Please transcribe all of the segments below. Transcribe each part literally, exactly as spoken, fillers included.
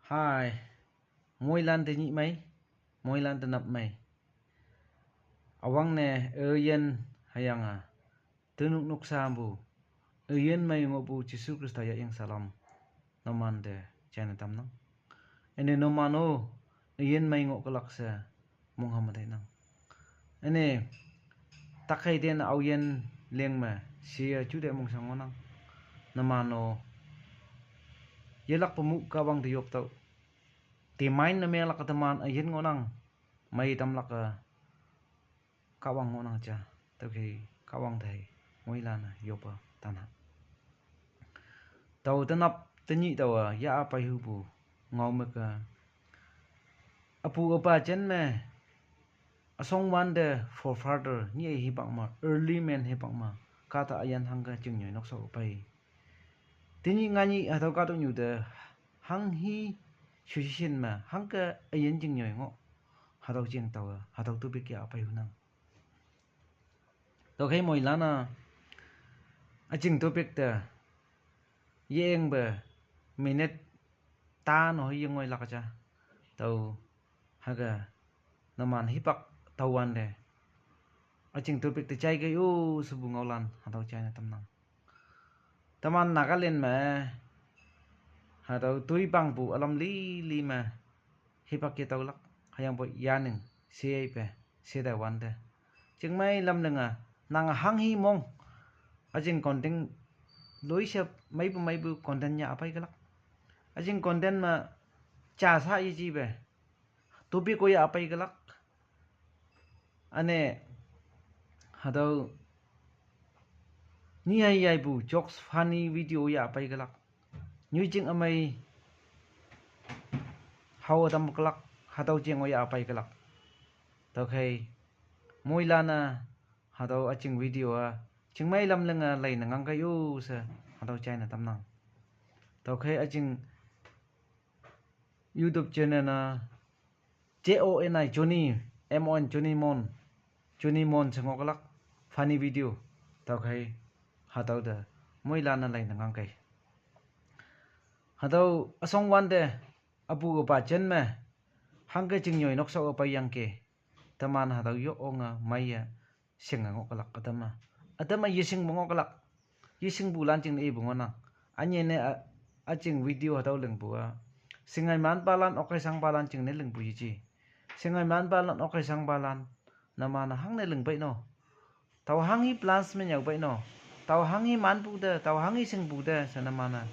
Hai, moilan te nyih mei, moilan te nap mei. Awang ne, e yen hayang a, tenuk nuksa bu, e yen mei ngoh bu Jisu Krista ya yang salam. Noman te, china tam nang. Ene noman o, e yen mei ngoh kelak se, mong ham te nang. Ene, takai den au yen leng me, sia ju de mong sang ngonang. Noman o, yelak pemuk kawang de yop tau. Te main na me lak teman a yen ngonang, mai tam lak a kawang ngonang cha, tau kei kawang thei, moilan a yop a tanah. Tau tenap tenyih tau a, ya apai hu bu, ngau me ka. Apu apa chen me, asong wan de forefather, ni ai hipak ma, early man hipak ma, kata ayan hang ka ching nyoi nok sok apai. Tenyih nganyih hatau katuk nyu te, hang hi, shushi shin ma, hang ka ayan ching nyoi ngoh, hatau ching tau a, hatau tupik ya apai hu nang. Tau kei moilan a, aching tupik te, yeng be, minute, ta no yeng ngoi lak cha. Tau, haga, noman hipak, tau wan de. Aching tupik te chai kei u, subu ngau lan, hatau china tam nang. Teman Nagaland me, hatau tui pang bu alam li li me, hipak ke tau lak, hayang po yaning, se ai pe, se da wan de. Ching mai lam lenga, nang hang hi mong, aching content, loi se mai bu mai bu content ya apai kelak. Aching content ma, cha sa yi ji be, tupi ko ya apai kelak. Ane, hatau, ni hai yai bu, jokes funny video ya apai kelak. Nyu ching amai, hau atam kelak, hatau ching o ya apai kelak. Tau kei, moilan a, hatau aching video a, ching mai lam lenga lai na ngang kai u se, hatau china tam nang. Tau kei aching YouTube channel na, J O N I, Johnny, M O N, Johnny Mon, Johnny Mon se ngok lak, funny video, tau kei, hatau de, moilan a lai na ngang kai. Hatau asong wan de, apu apa chen me, hang ke ching nyoi nok sok apai yang ke, teman hatau yok ong a, mai ya, sing a ngok kelak, atama. Atama yesing bu ngok kelak. Yesing bu lan ching ne bu ngonang. Anye ne a, aching video hatau leng bu a. Singai man palan, okai sang palan ching ne leng bu yi ji. Singai man palan, okai sang palan. Namana hang ne leng bai no. Tau hang hi plans me nyau bai no. Tau hang hi man bu de, tau hang hi sing bu de, sa namana.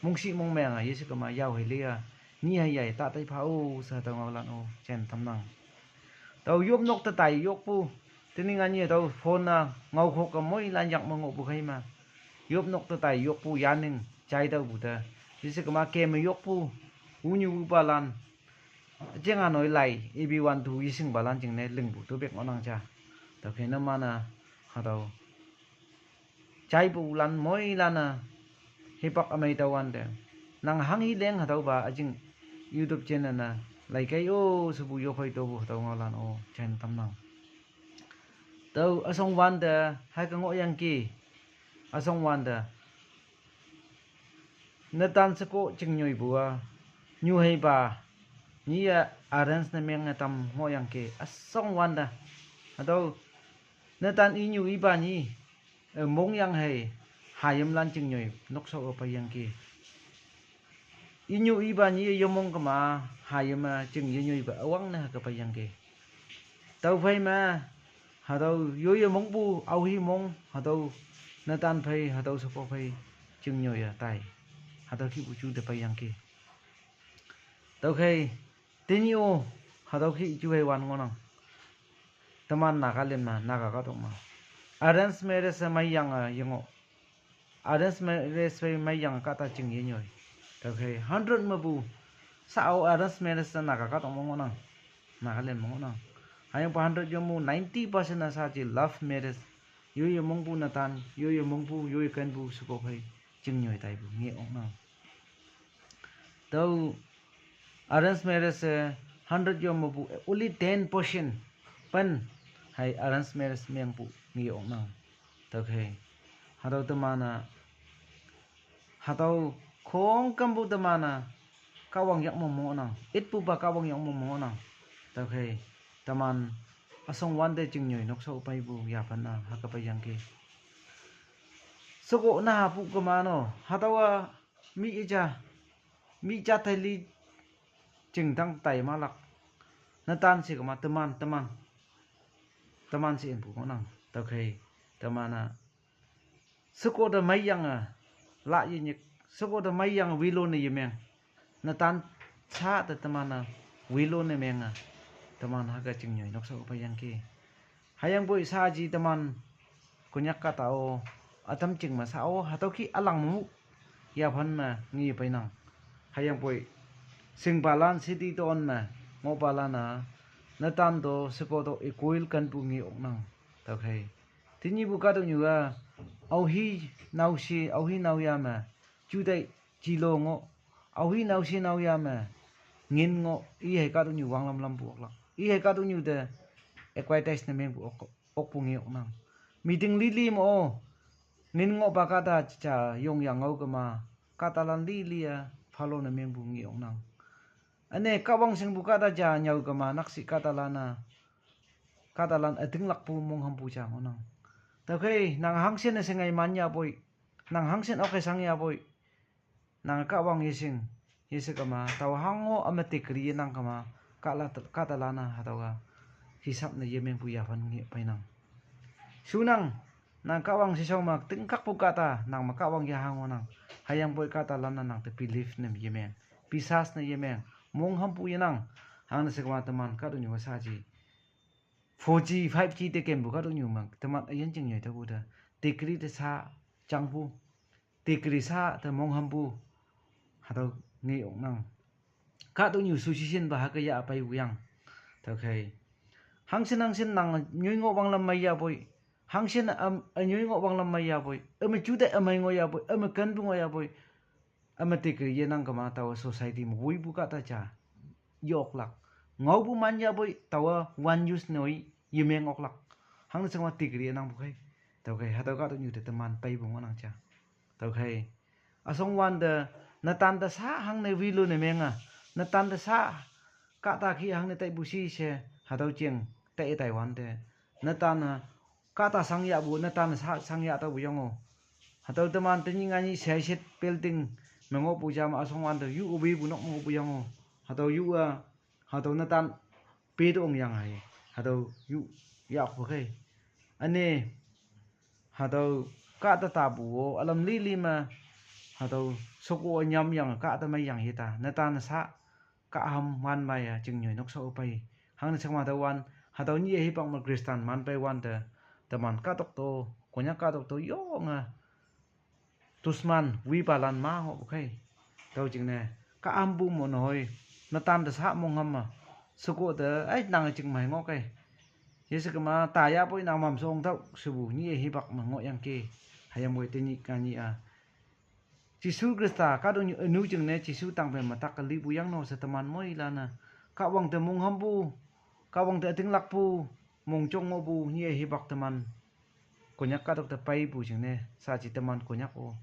Mung si mung meng a, yesi kama yau hei le a. Ni hai yai, ta tai pa o, sa tau ngau lan o, chen tam nang. Tau yop nok ta tai yok bu. Tini ngan ye tau phone na, ngau khok ka moilan yak ma ngok bu khai ma. Yop nok ta tai yok bu yaning, chai tau bu ta. Yesi kama ke me yok bu, u nyu bu palan. Jeng a noi lai, ibi wan tu yising balan jing ne ling bu tu bek ngonang cha. Tau kei namana, hatau. Chai bu lan moilan a, hipak amai tau wan de. Nang hang hi leng hatau ba, aching YouTube channel na, lai kai o, subu yo phai to bu hatau ngau lan o, chen tam nang. Tau asong wan de, hai ka ngok yang ki. Asong wan de. Natan seko ching nyoi bu a. Nyu hei ba. Ni ya arrange na meng na tam ngok yang ki. Asong wan de. Hatau. Natan i nyu i ba ni. E, mong yang hei. Hayam lan ching nyoi. Nok sok o pa yang ki. I nyu i ba ni yo mong kama. Hayam a ching yo nyoi ba. Awang na ha ka pa yang ki. Tau phai ma, hatau yo ye mong bu, au hi mong, hatau natan phai, hatau soko phai, ching nyo ya tai. Hatau ki bu chu de phai yang ki. Tau khai, tini o, hatau ki chu hai wan ngonang. Teman Nagaland ma, Naga katok ma. Arrange marriage sa mai yang a, yengo. Arrange marriage phai mai yang kata ching ye nyoi. Tau khai hundred ma bu. Sa au arrange marriage sa Naga katok ma ngonang. Nagaland ma ngonang. Hayang pa hundred yo mu ninety percent na sa chi love marriage. Yo ye mong bu natan, yo ye mong bu, yo ye kan bu suko phai. Ching nyoi tai bu nge ong nang. Tau arrange marriage se hundred yo ma bu only ten percent pan hai arrange marriage meng bu nge ong nang. Tau khai. Hatau temana. Hatau khong kam bu temana. Kahwang yak mong mong nang. Itpu pa Kahwang yak mong mong nang. Tüokhei, teman üsong wante chingnyoi nokshao peipu yaphan-a hüke peiyangki. Sheko naha pu kema no, hatüowa mi ija, mi ja tei li chingtang tai malak. Netan she kema teman, teman. Teman she inpu ngohnang. Tüokhei, teman-a sheko te meiyange, la yenyik, sheko te meiyange wilo ne yemeng. Netan sha te teman-a wilo ne menge. Teman hüke chingnyoi nokshao peiyangki. Hüyangpoi shaji teman Konyak kahta-o, ütam ching me sha-o, hatüo kih ülang mu yaphan me nge peinang. Hüyangpoi shingpalan city town me ngohpalan-a, netan to sheko to equal kenpu nge oknang. Tüokhei, tenyihpu kahtoknyu-a, aohi naoshe, aohi naoya me, jutai jilo ngoh, aohi naoshe naoya me, ngin ngoh, i hei kahtoknyu wanglam lampu oklak. I hei kahtoknyu te advertise ne mengpu ok, okpu nge oknang. Meeting lili me-o, ngin ngohpa kahta ja yong yang ngao kema, kahtalan lili-a follow ne mengpu nge oknang. Üne Kahwang shingpu kahta ja nyüo kema nakshih kahtalan-a, kahtalan ütinglakpu monghampu ja ngohnang. Tüokhei nang hangshin-e shingai man yahpoi, nang hangshin oke shang yahpoi, nang Kahwang yeshing, yeshe kema, taowa hango üme degree yenang kema, kahla, kahtalan-a hatüowa hisap ne yemengpu yaphan nge peinang. Shunang, nang Kahwang sheshao me tingkakpu kahta, nang me Kahwang yaha ngohnang. Hüyangpoi kahtalan-a nang te believe ne yemeng, biswas ne yemeng, monghampu yenang. Hangne she kema teman kahtoknyu-a shaji four G, five G te kempu kahtoknyu me teman üyin chingnyoi taopu te, degree te sha jangpu, degree sha te monghampu, hatüo nge oknang. Kahtoknyu association pa hüke yah peipu yang. Tüokhei, hangshin hangshin nang nyoi ngoh wanglam mei yahpoi, hangshin, üm, nyoi ngoh wanglam mei yahpoi, üme jutai ümei ngoh yahpoi, üme kenpu ngoh yahpoi, üme degree yenang kema taowa society me woipu kahta ja yoklak. Ngaopu man yahpoi taowa one use noi yemeng oklak. Hangne she kema degree yenangpu khei. Tüokhei hatüo kahtoknyu te teman peipu ngohnang ja. Tüokhei, üsong wante, netan te sha hangne wilo ne menge, netan te sha kahta kih hangne taipu shi she, hatüo jing tai taiwante, netan-a kahta shang yahpu, netan sha shang yah taopu yango. Hatüo teman tenyih nganyih sheshet building me ngohpu ja me üsong wante yu wepu nok me ngohpu yango. Hatüo yu-a, hatüo netan pe to ong yang hei, hatüo yu yahpu khei. Üne, hatüo kahta tapu-o ülam lili me, hatüo sheko ünyam yang kahta mei yang yeta, netan sha kahham wan meiye chingnyoi nokshao pei. Hangne she kema taowan, hatüo nyih-e hipak me Christian man pei wante, teman kahtok to, Konyak kahtok to yonge dushman wipalan ma ngohpu khei. Tüo jingne, kahhampu mo nehoi, netan te sha mongham me, sheko te, ai, nange ching mei ngoh kei. Yeshe kema ta yahpoi nang mamshe ong tao shepu nyih-e hipak me ngohyangki. Hüyangpoi tenyih nganyih-a, Jesu Khrista kahtoknyu ünu jingne Jesu tangpe me tak-e lipu yang no she teman moilan-e, Kahwang te monghampu, Kahwang te ütinglakpu, mongjong ngohpu nyih-e hipak teman Konyak kahtok te peipu jingne, shaji teman Konyak-o,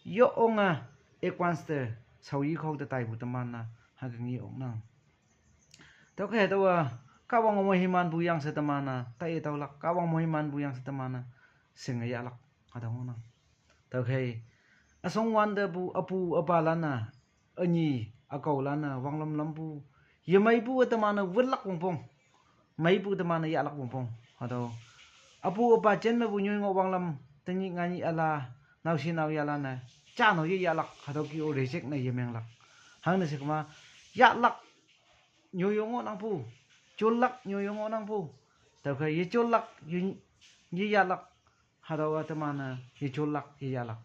yo onge, advance te, shaoyi khao te taipu teman-a hüke nge oknang. Tüokhei hatüowa, Kahwang-o moimanpu yang she teman-a taiye taolak, Kahwang moimanpu yang she teman-a shinge yahlak, hatüo ngohnang. Tüokhei, üsong wantepu üpu üpalan-a, ünyi ükaolan-a wanglam lampu, yemeipu-e teman-e wünlak wongpong, meipu teman-e yahlak wongpong. Hatüo, üpu üpa jen mepu nyoi ngoh wanglam, tenyih nganyih üla, naoshe naoyalan-e, jano ye yahlak, hatüo kih-o reject ne yemenglak. Hangne she kema, yahlak, nyoi yo ngohnangpu, jonlak nyoi yo ngohnangpu. Tüokhei yejonlak, ye, ye yahlak, hatüowa teman-e yejonlak ye yahlak.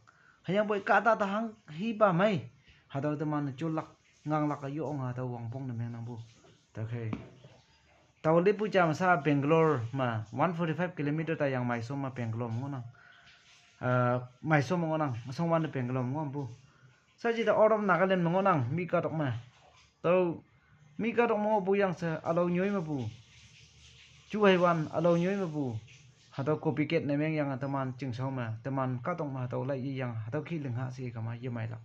Hüyangpoi kahta ta hang hipa mei, hatüo teman-e jonlak, nganglak-e yonge hatüo wangpong ne mengnangpu. Tüokhei, tao lipu ja me sha Bangalore me one forty-five kilometer tayang Mysore me Bangalore me ngohnang. Eh, Mysore me ngohnang, üsong wante Bangalore me ngohpu. Shaji te out of Nagaland me ngohnang, mi kahtok me. Tüo, mi kahtok me ngohpu yang she ülao nyoi mepu, juheiwan ülao nyoi mepu, hatüo copycat ne mengyange teman chingshao me, teman kahtok me hatüo lai yeyange, hatüo kih ling ha she kema yemeilak.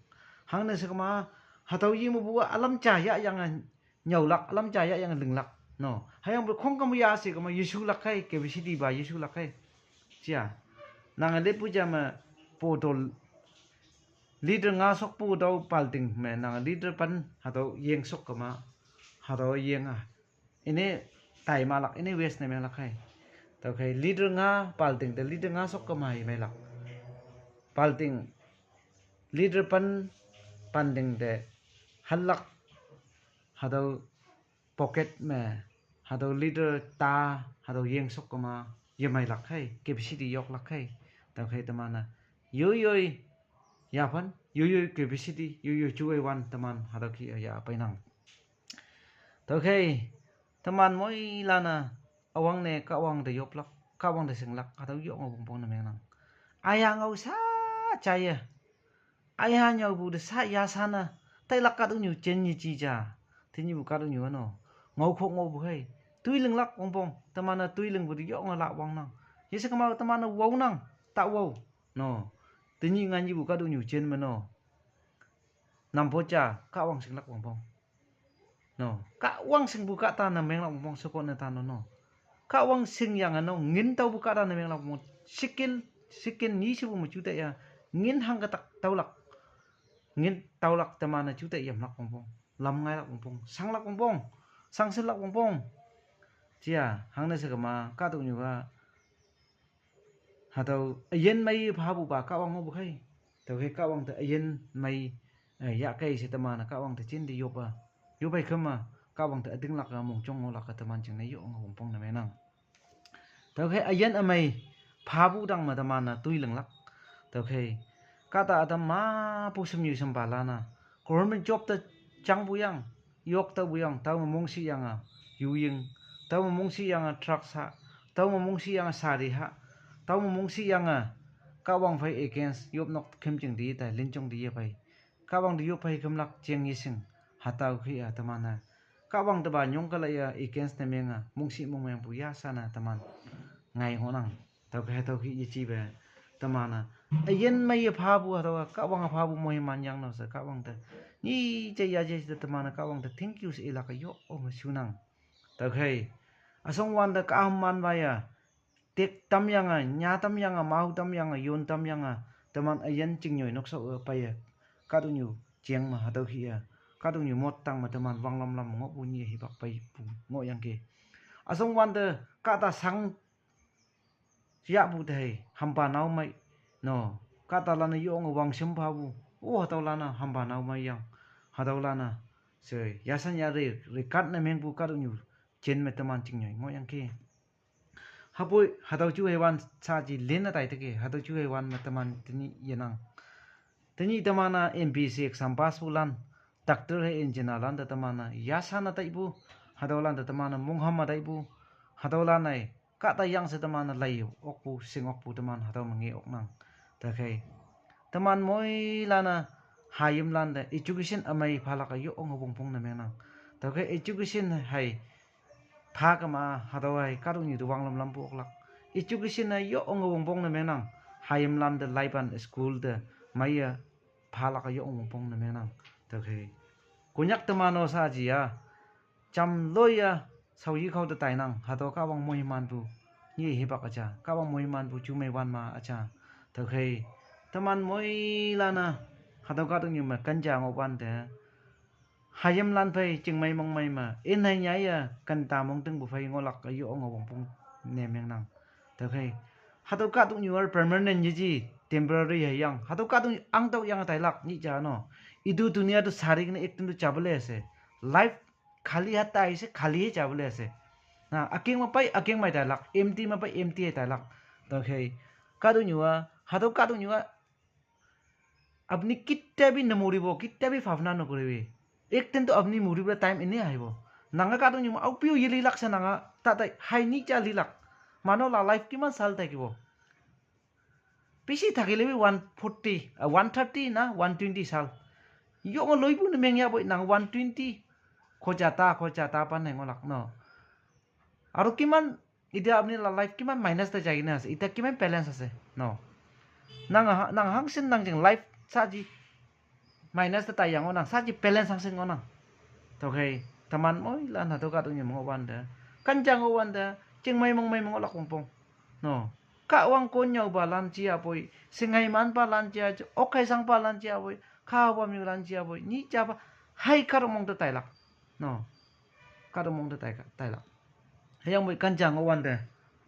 Hangne she kema, Hatüo yingpu a alam ja yahyang-e nyüolak, alam ja yahyang-e linglak. No, hüyangpu khongkam ya she kema yesulak khei, capacity pa yesulak khei. Jia. Nange lepu ja me poto liter nga shokpu tüo palting me nange liter pen hatüo yeng shok kema. Hatüo yeng a. Ine tai malak, ine waste ne menglak khei. Tüokhei liter nga palting te liter nga shok kema i meilak. Palting liter pen, palting te hanlak, hatüo pocket me, hatüo liter ta, hatüo yeng shok kema, yemeilak khei, capacity yoklak khei. Tüokhei teman-e, yoiyoi, yaphan, yoiyoi capacity, yoiyoi juwei wan teman, hatüo kih-e ya peinang. Tüokhei, teman moilan-e, üwangne Kahwang te yoplak, Kahwang te shinglak, hatüo yonge wongpong ne mengnang. Aya ngao sha jaiye. Aya nyüopu te sha yashan-e, tailak kahtoknyu jen yeji ja. Tenyihpu kahtoknyu ano, ngaokok ngaopu khei. Toi linglak wongpong, teman-e toi lingpu te yonge lak wangnang. Yeshe kema teman-e waonang, ta wao. No. Tenyih nganyipu kahtoknyu jen me no. Nampo ja, Kahwang shinglak wongpong. No, Kahwang shingpu kahta ne menglak wongpong sheko ne tano no. Kahwang shingyange no, ngin taopu kahta ne menglak wongpong. Second, second nyi shepu me juteih ya, ngin hangke tak taolak. Ngin taolak teman-e juteih yamlak wongpong. Lam ngailak wongpong, shanglak wongpong, shangshinlak wongpong. Jia, hangne she kema, kahtoknyu a, hatüo üyin mei phapupa Kahwang ngohpu khei. Tüokhei Kahwang te üyin mei, eh, yahkei she teman-e Kahwang te jinte yop a. Yop hei kema, Kahwang te ütinglak a mongjong ngohlak a teman jingne yonge wongpong ne mengnang. Tüokhei üyin ümei phapu tang me teman-e toi linglak. Tüokhei kahta ütam mepu shemnyu shempalan-a, government job te jangpu yang, yok taopu yang, tao me mongshiyange, yuying, tao me mongshiyange, drugs ha, tao me mongshiyange, sari ha, tao me mongshiyange, Kahwang phei against, yopnok khümjing te tai, linjong te ye phei. Kahwang te yop phei khümlak jeng yeshing, hatüo kih-a teman-e. Kahwang te pa nyongkalak ya against ne menge, mongshih mongmengpu yashan-e teman ngai ngohnang. Tüokhei hatüo kih yejipe teman-e, üyin mei ye phapu hatüo-a Kahwang phapu moiman yang no she Kahwang te, nyi je ya je te teman-e Kahwang te thank you she ilak-e yonge shunang. Tüokhei, üshongwante kaham manpa ya, tek tamyange, nya tamyange, mao tamyange, yon tamyange, teman üyin chingnyoi nokshao-e peiye, kahtoknyu jeng me hatüo kih-e, kahtoknyu mot tang me teman wanglam lam ngohpu nyi hipak peipu ngohyangki. Üshongwante kahta shang yahpu te hei, hampa nao mei, no, kahtalan-e yonge wangshim phapu, o hatüolan-a hampa nao mei yang, hatüolan-a, she, yashan yare, rekat ne mengpu kahtoknyu, jen me teman chingnyoi ngohyangki. Hüpoi, hatüo ju heiwan shaji lin-e tai teke, hatüo ju heiwan me teman tenyih yenang. Tenyih teman-a M P C exam passpulan, doctor hei engineerlan te teman-e yashan-e taipu, hatüolan te teman-e mongham-e taipu, hatüolan-e, kahta yang she teman-e lei okpu, shing okpu teman hatüo me nge oknang. Tüokhei, teman moilan-e, hayimlan te education ümei phalak-e yonge wongpong ne mengnang. Tüokhei education hei pha kema hatüo hei kahtoknyu te wanglam lampu oklak. Education-e yonge wongpong ne mengnang. Hayimlan te laipan school te meiye phalak-e yonge wongpong ne mengnang. Tüokhei, Konyak teman-o shaji-a, jamloi-a, shaoyi khao te tainang, hatüo Kahwang moimanpu, nyi hipak üja, Kahwang moimanpu jumei wan ma üja. Tüokhei, teman moilan-a, hatüo kahtoknyu me kenja ngohwante, hayimlan phei chingmei mongmei me, inhei nyaiye kenta mongtingpu phei ngohlak-e yonge wongpong ne mengnang. Tüokhei, hatüo kahtoknyu-a permanent yeji, temporary hei yang. Hatüo kahtoknyu ahngtüoh yange tailak nyih ja no. Itu duniya to sari kene ek din to jable she. Life khali hatai she, khali he jable she. Na, ükeng me pei, ükeng mei tailak, empty me pei, empty hei tailak. Tüokhei, kahtoknyu-a, hatüo kahtoknyu-a, apni kitte bhi na moribo, kitte bhi bhabna na koribo. Ek din to apni moribo time ine ahibo. Nange kahtoknyu me aope-o yelilak she nange, tatai, hei nyih ja lilak. Mano la life kiman sal thakibo. Bisi thakile bhi one forty, ah, one thirty na, one twenty sal. Yonge loipu ne mengyahpoi nange one twenty. Khoja ta, khoja ta pan ne ngohlak no. Aru kiman, ita apni la life kiman minus te jaine ase, ita kiman balance ase no. Nang ha-, nang hangshin nang jing life shaji. Minus te tai yang ngohnang, saji balance sang sing ngohnang. Tüokhei, teman moilan hatüo kahtoknyu me ngohwante, kenjang ngohwante, chingmei mongmei me ngohlak wongpong. No. Kahwang konnyüopalan jia poi, shingheimanpalan jia, okheisangpalan jia poi, khaopamnyolan jia poi, nyih japa, hei kahtok mong te tailak. No. Kahtok mong te taika, tailak. Hüyangpoi kenjang ngohwante,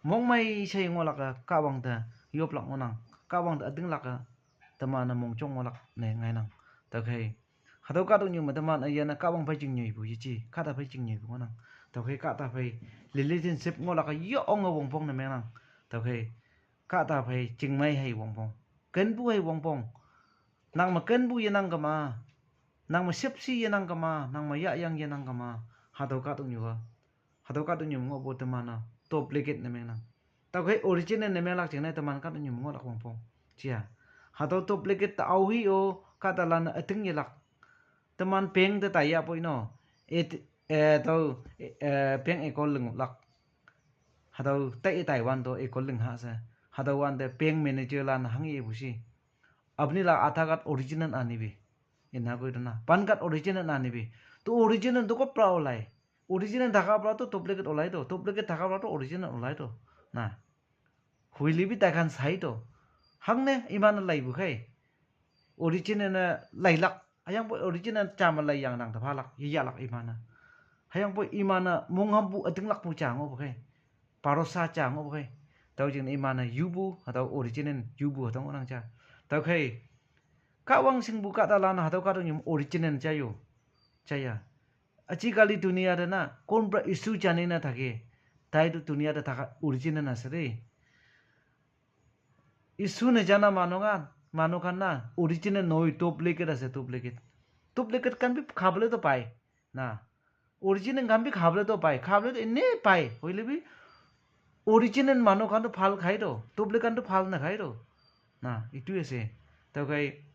mongmei she ngohlak-e, kahwang te, yoplak ngohnang, kahwang te ütinglak-e, teman-e mongjong ngohlak ne ngainang. Tüokhei, hatüo kahtoknyu me teman üyin-e kahwang phei chingnyoipu yeji, kahta phei chingnyoipu ngohnang. Tüokhei kahta phei relationship ngohlak-e yonge wongpong ne mengnang. Tüokhei kahta phei chingmei hei wongpong, kenpu hei wongpong. Nang me kenpu yenang kema, nang me shüpshe yenang kema, nang me yahyang yenang kema, hatüo kahtoknyu-a, hatüo kahtoknyu me ngohpu teman-a duplicate ne mengnang. Tüokhei original ne menglak jingne teman kahtoknyu me ngohlak wongpong. Jia. Hatüo duplicate te aohi-o, kahtalan üting yelak. Teman bank te taiyahpoi no. Eh, tüo, eh, bank account linglak. Hatüo tai taiwan to account ling ha she. Hatüo wante bank manager lan hangyepu shi. Apuni la Aadhaar card original anibi. Ina koi to na. PAN card original anibi. To original to kopra olai. Original thakapra to duplicate olai to. Duplicate thakapra to original olai to. Na. Hoilibi taikhan sai to. Hangne iman-e laipu khei. Original ne lailak. Hüyangpoi original ja me lai yangnang te phalak, yeyahlak iman-e. Hüyangpoi iman-e monghampu ütinglakpu ja ngohpu khei. Bharosa ja ngohpu khei. Tüo jingne iman-e yupu, hatüo original yupu hatüo ngohnang ja. Tüokhei, kahwang shingpu kahtalan hatüo kahtoknyu original jaiyo. Jaiya. Ajikali duniya te na, konpra issue jane na thake. Tai to duniya te thaka original na sere. Issue ne jana mano khan, mano khan na, original noi, duplicate ase, duplicate. Duplicate khan bi khabole to pai. Na. Original khan bi khabole to pai. Khabole to ene pai. Hoilebi original manu khan to bhal khai to. Duplicate khan to bhal na khai to. Na, itu ase. Tüokhei,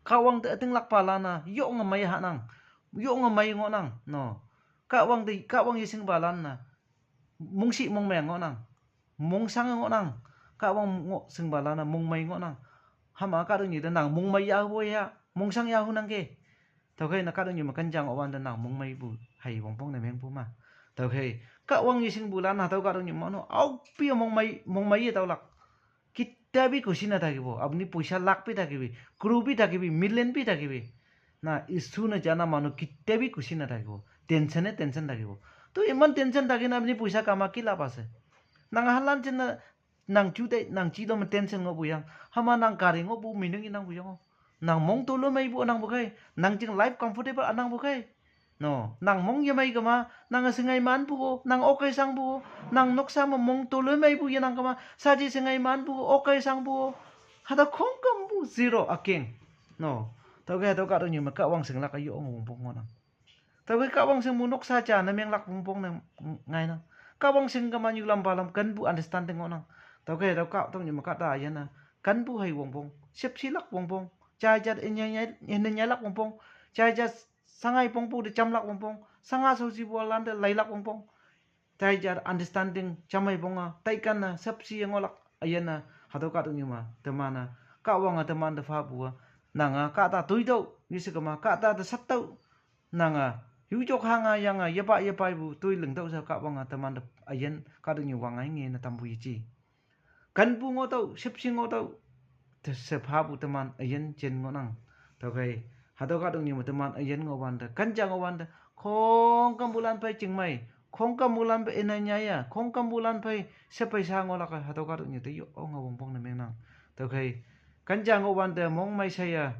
kahwang te ütinglakpalan-a yonge mei hahnang. Yonge mei ngohnang. No. Kahwang te, kahwang yeshingpalan-a mongshih mongmeng ngohnang. Mongshange ngohnang. Kahwang ngoh shingpalan-a mongmei ngohnang. Hüma kahtoknyu te nang mongmei yahupu ya, mongshange yahunangke. Tüokhei na kahtoknyu me kenjang ngohwante nang mongmeipu hei wongpong ne mengpu ma. Tüokhei, kahwang yeshingpulan hatüo kahtoknyu mano aope mongmei, mongmei ye taolak. Kitte bhi khushi na thakibo, apni poisa lakh bhi thakibi, crore bhi thakibi, million bhi thakibi. Na, issue ne jana manu kitte bhi khushi na thakibo. Tension e tension thakibo. To iman tension thakina apni poisa kama ki labh ase? Nang halan jen na nang ju te, nang ji to me tension ngohpu yang. Hüma nang gari ngohpu meaning inangpu yang-o. Nang mong toloi meipu nangpu khei. Nang jing life comfortable anangpu khei. No, nang mong yemei kema, nang shingai manpu-o, nang okai shangpu-o, nang noksa me mong toloi meipu yenang kema, saji shingai manpu-o, okai shangpu-o. Hatüo khongkümpu zero ükeng. No, tüokhei hatüo kahtoknyu me kahwang shinglak-e yonge wongpong ngohnang. Tüokhei kahwang shingpu noksa ja ne menglak wongpong ne ngainang. Kahwang shing kema nyulam palam kenpu understanding ngohnang. Tüokhei hatüo kahtoknyu me kahta üyin-a kenpu hei wongpong, shüpshelak wongpong, jai ja te inye nyai, inye nyailak wongpong, jai ja shangai pongpu te jamlak wongpong, shanga shaoshipulan te leilak wongpong. Jai ja understanding jamei ponga, taikan-a shüpshe ngohlak üyin-a, hatüo kahtoknyu me teman-a, kahwange temante phapu-a, nange kahta toitüoh, yeshe kema kahta te sattüoh, nange yujok hanga yange yepa yepaipu toi lingtüoh she kahwange temante üyin kahtoknyu wangngai nge ne tampu yeji. Kenpu ngohtüoh, shüpshe ngohtüoh, te she phapu teman üyin jin ngohnang. Tüokhei, hatüo kahtoknyu me teman üyin ngohwante, kenjang ngohwante, khongkümpulan phei chingmei, khongkümpulan phei inai nyaiya, khongkümpulan phei shepei sha ngohlak-e, hatüo kahtoknyu te yonge wongpong ne mengnang. Tüokhei, kenjang ngohwante mongmei shaiya,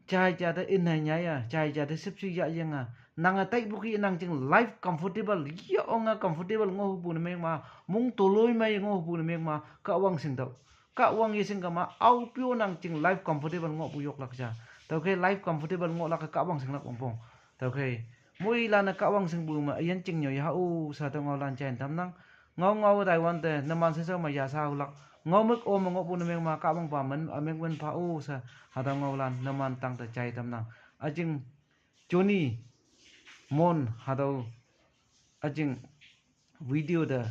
jai ja te inai nyaiya, jai ja te shüpshe yahyange, nange taipu ki nang jing life comfortable, yonge comfortable ngohpu ne mengma, mong toloi mei ngohpu ne mengma, kahwang shingtüoh. Kahwang yeshing kema, aope-o nang jing life comfortable ngohpu yoklak ja. Tüokhei life comfortable ngohlak-e kahwang shinglak wongpong. Tüokhei, moilan-e kahwang shingpu me üyin chingnyoi ha-o she tüo ngaolan jai tamnang. Ngao ngao taiwante numan sheshao me yasha hulak. Ngaomük-o me ngohpu ne mengma kahwangpa men, ümeng men pha-o she hatüo ngaolan numan tangte jai tamnang. Üjing Johnny Mon hatüo üjing video te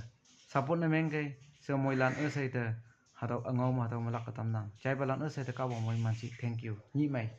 support ne mengkei, she moilan üshei te hatüo üngao me hatüo melak-e tamnang. Jaipalan üshei te kahwang moiman shi, thank you. Nyih mei.